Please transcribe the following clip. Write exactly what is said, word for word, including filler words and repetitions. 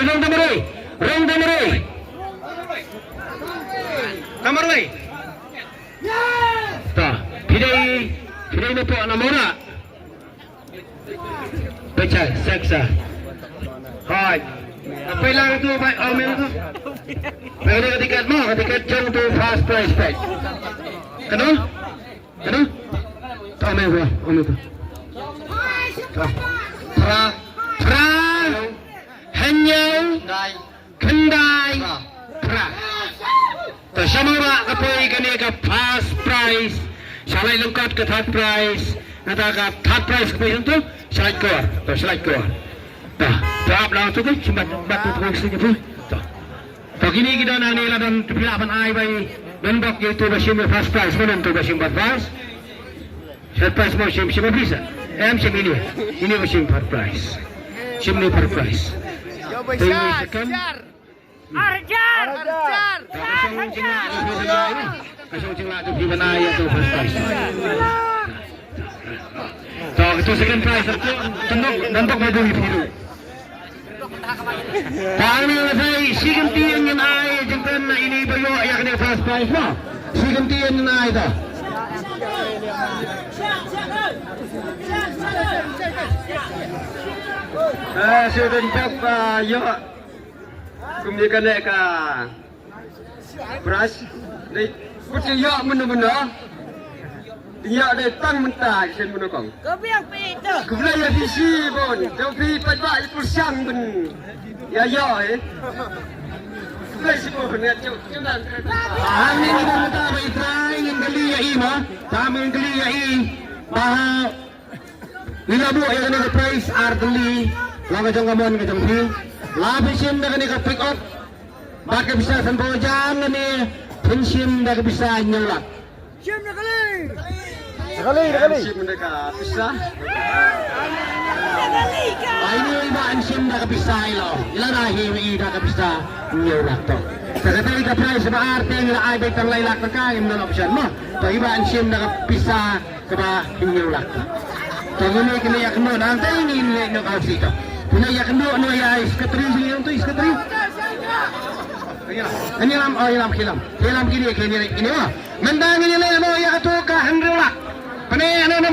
Rong Tamarwei. Rong Tamarwei. Tamarwei. Ta. Pidei. Pidei na pok na mora. Pechai, seksa. Hai. Apa lang tu, bai, oh, mem tu. Bai, ada tiket mo, tiket jong tu first prize pack. Kena? Kena? Tak main gua, oh, mem tu. Tra, tra, hanya. Khyndai phra. To sha mora ka poi kane ka first prize. Sha leit lyngkot ka third prize. Nangta ka third prize ka poi hangto sha leit kor. To sha leit kor. To, to ap lang to ka shim bat, bat to ka sing to. To. To kine ki don hangne la don, to phi lah ban ai bai. Don bok ïa uto ba shim ïa first prize, mo don to ba shim first prize. Third prize mo shim, shim officer. Em shim ini. Ini mo shim third prize. Shim ni third prize. Yo, ini second. Arjar. Arjar. Ka shong jingla tu phi ban ai ïa tu first prize. To, tu second prize tu, tu nok, dan tok madu phi tu. Tang ni la sai, shi kynti ngin ai jingkren na ini ba ïoh ïa kane first prize mo. Shi kynti ngin ai ta. Eh, shi kynti, ah, ïoh. Kumne kane ka Brush. Dei, kut ïa mano mano. Ïa dei tang mynta shen mano kong. Kau biang pi tu. Kau biang ïa phi shi bon. Jong phi pat ba i pulsang ben. Ïa ïa eh. Kau biang shi bon ïa jong jong dan. Ani ni mynta ba i trai ngin kali ïa i ma. Ta ngin kali ïa i. Ba Ngi la buh ïa kane ka prize ar tylli. La ka jong ka mon ka jong phi. La phin shim da kane ka pick up. Bad ka pisa sanphew hajar lane phin shim da ka pisa hynñiew lak. Shim da kali. Da kali, da kali. Shim da ka pisa. Ai ni ba an shim da ka pisa ilo. Ila da hi i da ka pisa hynñiew lak to. Sa kata ka prize ba ar te ngi la ai beit tang lai lak ka ngim don option mo. To i ba an shim da ka pisa Kaba hynñiew lak. To ngin ïa kynduh nangta ngin ïa kynduh noh ïa i secretary, jong i secretary. Ngi lam, oh, ngi lam, ngi lam. Ngi lam kine, kine, kine, oh. Mynta ngin ïa kynduh noh ïa kato ka hynriew lak. Pyneh noh, noh,